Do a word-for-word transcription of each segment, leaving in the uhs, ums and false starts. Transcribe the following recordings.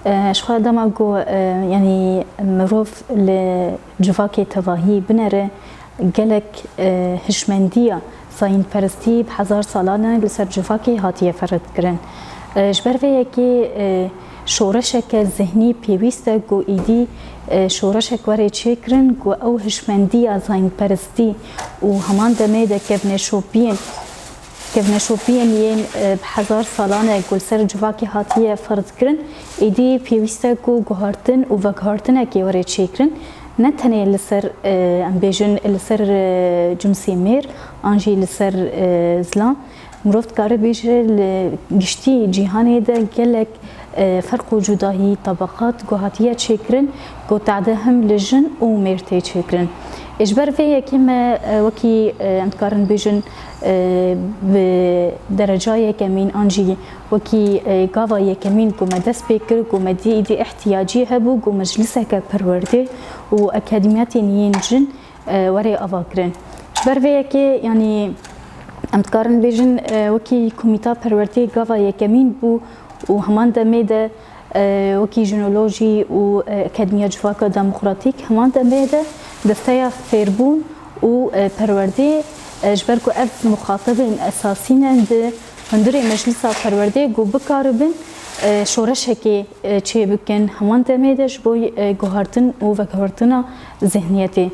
E, ji xwe dema ku, e, yanî mirov li civakê tevahî binere, gelek, e, hişmendiya zayînperestî bi hezar salan e li ser civakê hatiye ferz kirin. E, ji ber vê yekê, e, şoreşeke zihnî pêwîst e ku îdî, e, şoreşek were çêkirin ku ew hişmendiya zayînperestî û heman demê de kevneşopiyên Kevneşopiyên yên, e, bi hezar salan e ku li ser civakê hatiye ferz kirin, êdî pêwîst e ku guhartin û veguhartinekê were çêkirin, ne tenê li ser, e, em bêjin, li ser, e, cimsê mêr, an jî li ser, e, zilam. Mirov dikare bêje li giştî cîhanê de gelek e, ferq û cudahî, tebeqat ku hatiye çêkirin, ku tade him li jin û mêr tê çêkirin. Ê, ji ber vê yekê me, e, wekî, e, em dikarin bêjin, e, bi dereca yekemîn an jî wekî, e, gava yekemîn ku me dest pê kir, ku me dî îdî ihtiyacî hebû ku mecliseke perwerdê û akademiyatên yên jin, e, were avakirin. Ji ber vê yekê, yanî em dikarin bêjin, e, wekî komîta perwerdê gava yekemîn bû û heman demê de, e, wekî jinolojî û, e, Akademiya Civaka Demokratîk, heman demê de desteya fêrbûn û, e, perwerdê, e, ji ber ku ev muxatebên esasî ne di hundirê Meclisa Perwerdê ku bikaribin, e, şoreşekê, e, çê bikin, heman demê de ji bo, e, guhartin û veguhartina zihniyetê.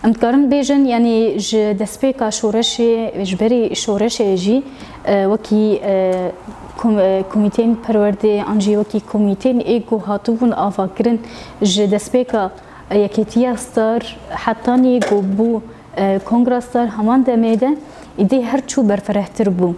Em dikarin bêjin, yanî ji destpêka şoreşê, ji berî şoreşê jî, e, wekî, e, kom-, e, komîteyên perwerdê an jî wekî komîteyên ê ku hatibûn avakirin ji destpêka Yekêtiya Star hetanî ku bû, e, Kongra Star heman demê de îdî her çû berfirehtir bû.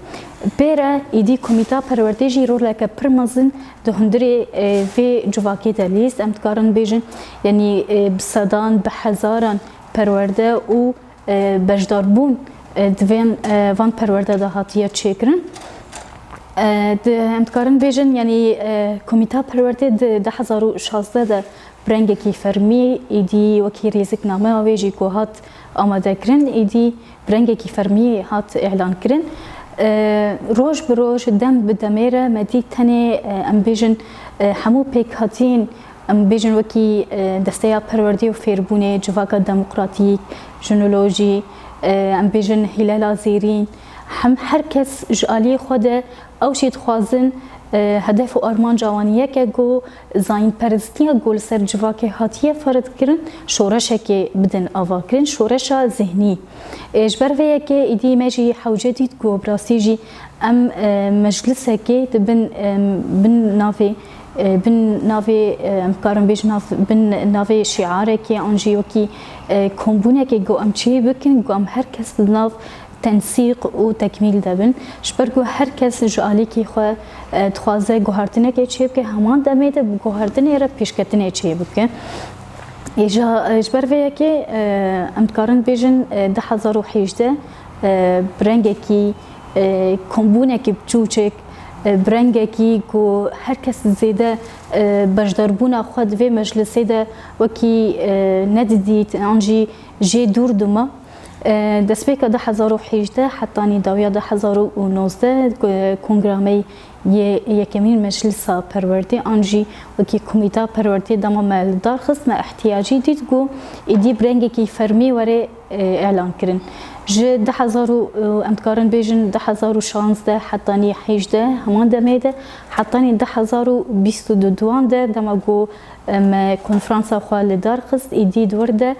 Pê re îdî Komîta Perwerdê jî roleke pir mezin di hundirê, e, vê civakê de lîst. Em dikarin bêjin, yanî, e, bi sedan, bi hezaran perwerde û, e, beşdarbûn, e, di vên, e, van perwerde de hatiye çêkirin. E, di, em dikarin bêjin, yanî, e, Komîta Perwerdê di du hezar û şazdeh de bi rengekî fermî, êdî wekî rêziknameya wê jî ku hat amadekirin, êdî bi rengekî fermî hat îlankirin. E, roj bi roj, dem bi demê re me dît tenê, e, em bêjin, e, hemû pêkhatiyên, em bêjin wekî, e, Desteya Perwerdê û Fêrbûnê, Civaka Demokratîk, Jinolojî, e, em bêjin Hîlela Zêrîn, hem her kes ji aliyê xwe de ew jî dixwazin, e, hedef û armanca wan yek e ku zayînperestiya ku li ser civakê hatiye ferz kirin, şoreşekê bidin avakirin, şoreşa zihnî. E, ji ber vê yekê êdî me jî hewce dît ku bi rastî jî em, e, meclisekê di bin, e, bin navê, e, bin navê, e, em karin bêjin nav, bin navê şiarekê an jî wekî, e, kombûnekê ku em çê bikin, ku em her kes di nav tensîq û tekmîl de bin. Ji ber ku her kes ji alîkî xwe, e, dixwaze guhartinekê çê bike, heman demê de bi guhartinê re pêşketinê çê bike. Ê, ji, e, ji ber vê yekê, e, em dikarin bêjin, e, du hezar û hejdeh, e, bi rengekî, e, kombûnekî biçûçik, e, bi rengekî ku her kes zêde, e, beşdarbûna xwe di vê meclisê de wekî, e, nedidît, an jî jê dûr dima. E, destpêka du hezar û hejdeh hetanî dawiya du hezar û nozdeh, e, kongra me yê yekemîn Meclisa Perwerdê an jî wekî Komîta Perwerdê dema me li dar xist, me ihtiyacî dît ku êdî bi rengekî fermî were, e, îlan kirin. Ji du hezar û, e, em dikarin bêjin du hezar û şazdeh hetanî hejdeh, heman demê de hetanî du hezar û bîst û duan de dema ku, e, me konferansa xwe li dar xist, êdî di wir de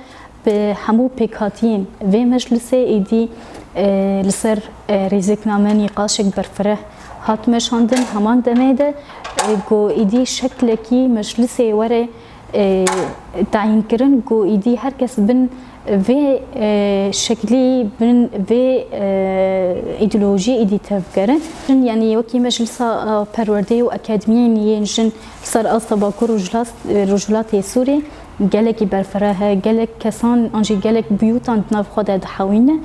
bi hemû pêkhatiyên vê meclisê êdî, e, li ser, e, rêzikname nîqaşek berfireh hat meşandin. Heman demê de, e, ku êdî şeklekî meclisê were, e, tayîn kirin, ku êdî her kes bin vê, e, şeklî, bin vê, e, îdeolojiyê êdî tevgerin. Yanî wekî Meclisa, e, Perwerdeyê û Akademiyên yên jin li ser asta Bakur Rojhilat-, Rojhilatê Sûrî gelekî berfireh e, gelek kesan an jî gelek biyûtan di nav xwe de dihewîne.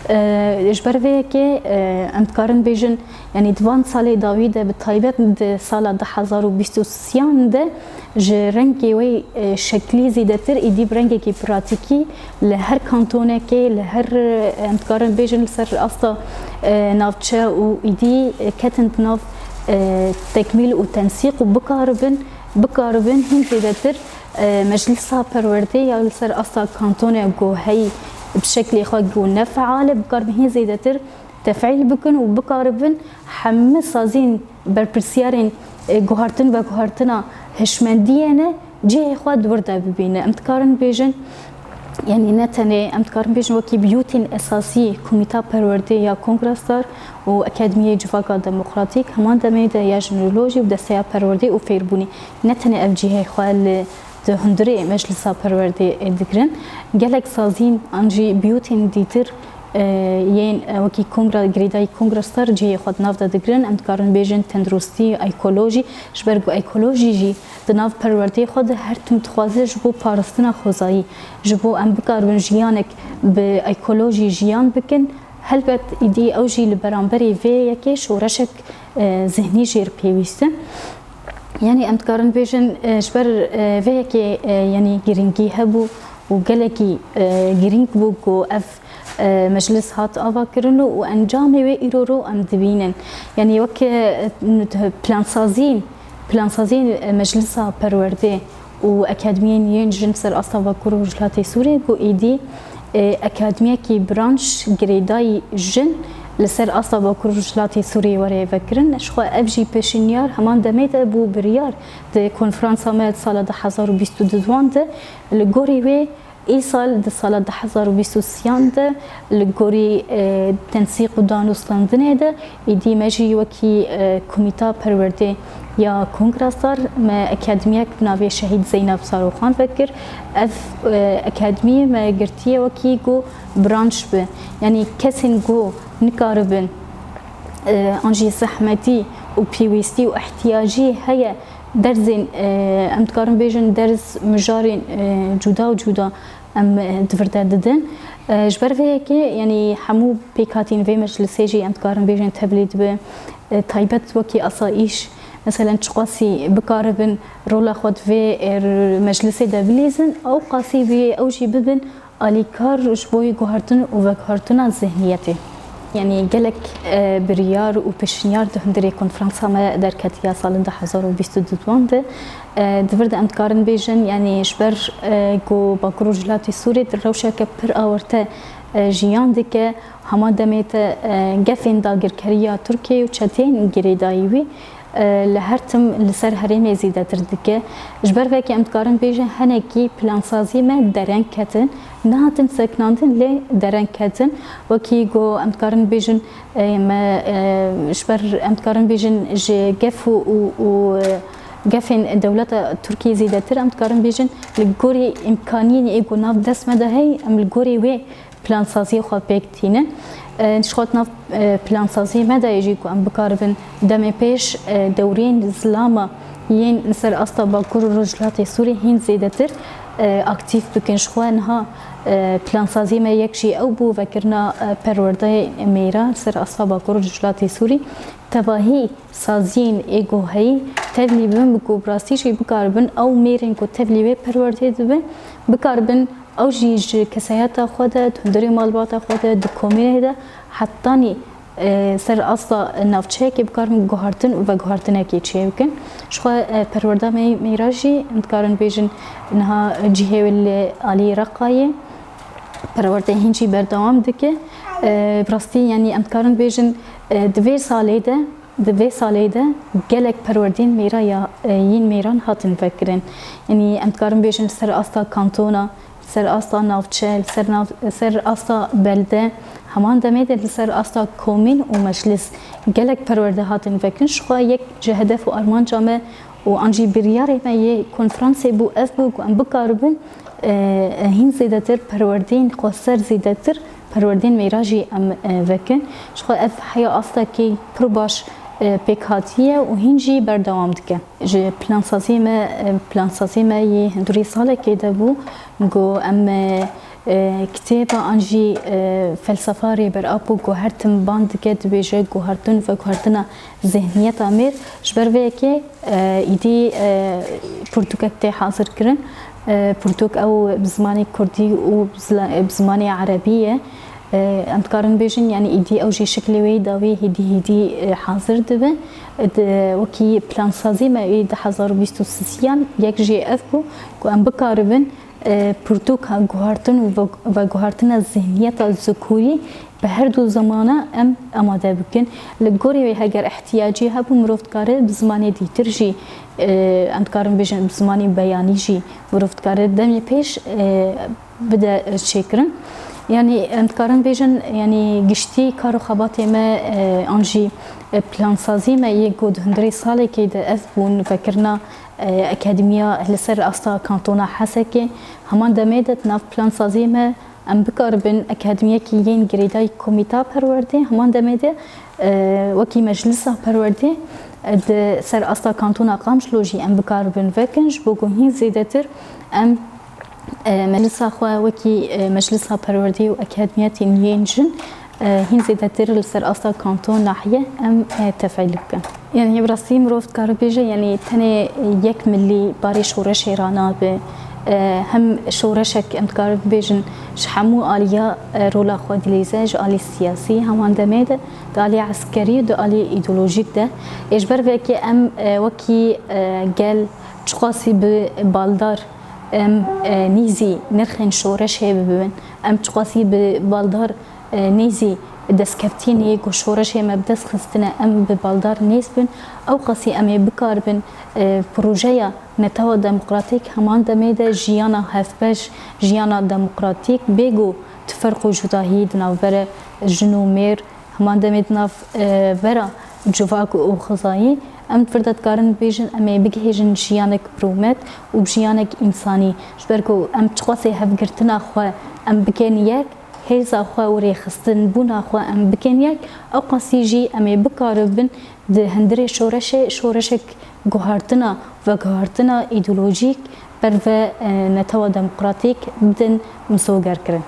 E, ji ber vê yekê, e, em dikarin bêjin, yanî di van salê dawî de, bi taybet di sala du hezar û bîst û sêyan de ji rengê wê, e, şeklî zêdetir êdî bi rengekî pratîkî li her kantonekê, li her, e, em dikarin bêjin li ser asta, e, navçe û êdî, e, ketin di nav, e, tekmîl û tensîq û bikaribin Bikaribin hîn zêdetir, e, Meclisa Perwerdê ya li ser asta kantonê ku heyî bi şeklê xwe ku ne feal e, bikaribin hîn zêdetir tefîl bikin û bikaribin hemû saziyên berpirsiyarên, e, guhartin veguhartina hişmendiyê ne cihê xwe di wir de bibîne. Em dikarin bêjin, yanî ne tenê em dikarin bêjin wekî biyûtên esasî Komîta Perwerdê ya Kongra Star û Akademiyê Civaka Demokratîk, heman demê de ya Jinolojî û Desteya Perwerdê û Fêrbûnê. Ne tenê ev cihê xwe li di hundirê Meclisa Perwerdê digirin. Gelek sazîn an jî biyûtên dîtir, e, yên, e, wekî Kongra, girêdayî Kongra Star cihê xwe di nav de digirin. Em dikarin bêjin tenduristî, ekolojî, ji ber ku ekolojî jî di nav perwerdeyê xwe de her tim dixwaze ji bo parastina xwezayî, ji bo em bikaribin jiyanek bi ekolojî jiyan bikin. Helbet îdî ew jî li beramberî vê yekê şoreşek, e, zihnî jê re pêwîst e. Yanî em dikarin bêjin, e, ji ber, e, vê yekê, e, yanî girîngî hebû û gelekî, e, girîng bû ku ev, e, meclis hat avakirin û encamê wê îro ro em dibînin. Yanî wek, e, plansazîn, plansazîn, e, Meclisa Perwerdê û Akademiyên yên Jin ser asta Bakur û Rojhilatê Sûriyê ku êdî, e, akademiyekî branş girêdayî jin li ser asta Bakur û Rojhilatê Sûriyê were vekirin. Ji xwe ev jî pêşinyar heman demê de bû biryar di konferansa me di sala du hezar û bîst û duan de. Li gorî wê, îsal di sala du hezar û bîst û sêyan de li gorî, e, tensîq û danûstandinê de êdî me jî wekî, e, Komîta Perwerdê ya Kongra Star me akademiyek bi navê Şehîd Zeynep Saroxan vekir. Ev, e, akademî me girtiye wekî ku branş bi, yanî kesên ku nikaribin, e, an jî zehmetî û pêwîstî û ihtiyacî heye derzên, e, em dikarin bêjin derz mijarên, e, cuda û cuda em, e, di vir de didin. E, ji ber vê yekê, yanî hemû pêkhatîn vê meclisê jî em dikarin bêjin tevlî dibe. E, taybet wekî asayîş, meselen çiqasî bikaribin rola xwe di vê, e, meclisê de bilîzin, ew qasî wî ew jî bibin alîkar ji bo guhartin û veguhartina zihniyetê. Yanî gelek, e, biryar û pêşinyar di hundirê konferansa me derketiya salên du hezar û bîst û duan de, e, di vir de em dikarin bêjin, yanî ji ber, e, ku Bakur Rojhilatê Sûriyê di rewşeke pir awarte, e, jiyan dike, hema demê te, e, gefên dagirkeriya Tirkiyeyê û çeteyên girêdayî wî, e, li her tim li ser herêmê zêdetir dike. Ji ber vekê em dikarin bêjin hinekî plansazî me dereng ketin, nehatin sekinandin lê dereng ketin. Wekî ku em dikarin bêjin, e, me, e, ji ber em dikarin bêjin ji gef û, û, û, e, gefên dewleta Tirkiyê zêdetir em dikarin bêjin li gorî îmkaniyên ê ku nav dest me de hey em li gorî wê plansaziyê xwe pêk tînin. E, ji xwe di nav, e, plansaziyê me de jî ku em bikaribin demê pêş, e, dewriyên zilama yên li ser asta Bakur û Rojhilatê Sûriyê hîn zêdetir, e, aktîf bikin. Ji xwe niha, e, plansaziyê me yek jî ew bû, vekirina, e, perwerdeyê mêra li ser asta Bakur û Rojhilatê Sûrî. Tevahî saziyên ê ku heyî tevlî bibin, bi ku bi rastî jî bikaribin ew mêrên ku tevlî wê perwerdeyê dibin, bikaribin ew jî ji kesayeta xwe de, di hundirê malbata xwe de, di komînê de hetanî, e, ser asta navçeyekê bikaribin guhartin û veguhartinekê çêbikin. Ji xwe, e, perwerda me mêra jî em dikarin bêjin niha cihê wê li alî Reqayê perwerde hîn jî berdewam dike. E, bi rastî, yanî em dikarin bêjin, e, di vê salê de, di vê salê de gelek perwerdên mêra ya, e, yên mêran hatin vekirin. Yanî em dikarin bêjin li ser asta kantona, li ser asta navçe, li ser nav-, li ser asta belde, heman demê de li ser asta komîn û meclis gelek perwerde hatin vekirin. Ji xwe yek ji hedef û armanca me û an jî biryarê me yê konferansê bû, ev bû ku em bikaribin, e, e, hîn zêdetir perwerdeyên xweser zêdetir perwerdeyên mêra jî em, e, vekin. Ji xwe ev heya astekî pir baş, e, pêk hatiye û hîn jî berdewam dike. Ji plansaziyê me, e, plansaziyê me yê hundirê salekê de bû, ku em, e, e, kitêba an jî, e, felsefa Rêber Apo ku her tim bang dike, dibêje guhartin, veguhartina zihniyeta mêr. Ji ber vê yekê, e, îdî, e, pirtûkek tê hazirkirin. E, pirtûk ew bi zimanê kurdî û bi zila-, bi zimanê erebî ye. Em dikarin bêjin, yanî îdî ew jî şiklê wê dawî hêdî hêdî hazir dibe. Di wekî plansazî me ê du hezar û bîst û sisiyan yek jî ev bû ku em bikaribin pirtûka guhartin û veguhartina zihniyeta zikurî bi her du zimana em amade bikin. Li gorî wê heger ihtiyacî hebû mirov dikare bi zimanê dîtir jî, em dikarin bêjin bi zimanê beyanî jî mirov dikare demê pêş bide çêkirin. Yanî em dikarin bêjin, yanî giştî kar û xebatê me an jî plansazî me yê ku di hundirê salekê de ev bûn vekirina akademiya li ser asta kantona Hesekê. Heman demê de di nav plansazî me em bikaribin akademiyekî yên girêdayî komîta perwerdê, heman demê de wekî meclisa perwerdê di ser asta kantona Qamişlo jî em bikaribin vekin, ji bo ku hîn zêdetir em meclisa xwe wekî meclisa perwerdê û akademiyetên yên jin hîn zêdetir li ser asta kanton nahiye em tefeîl bikin. Yanî bi rastî mirov dikare bêje, yanî tenê yek milî barê şoreşê ranabe. Hem şoreşek em dikarin bêjin ji hemû aliya rola xwe dilîze, ji alî siyasî, heman demê de di alî eskerî û di alî îdeolojîk de. Ê ji ber vekê em wekî gel çiqasî bi baldar em nîzî nirxên şoreşê bibin, em çiqasî bi baldar nêzî destkeftinê ku şoreşê me bi dest xistine em bi baldar nêz bin, ew qasî em ê bikaribin projeya Netewa Demokratîk heman demê de jiyana hevbeş, jiyana demokratîk bê ku tiferq û cudahî di navbera jin û mêr, heman demê di nav vera civak û xwezayî, em di vir de dikarin bêjin em ê bigihêjin jiyanek bi rûmet û bi jiyanek însanî. Ji ber ku em çiqasê hevgirtina xwe em bikin yek, hêza xwe û rêxistinbûna xwe em bikin yek, ew qasî jî em ê bikaribin di hundirê şoreşê, şoreşek guhartina, veguhartina îdeolojîk ber ve Netewa Demokratîk bidin misogerkirin.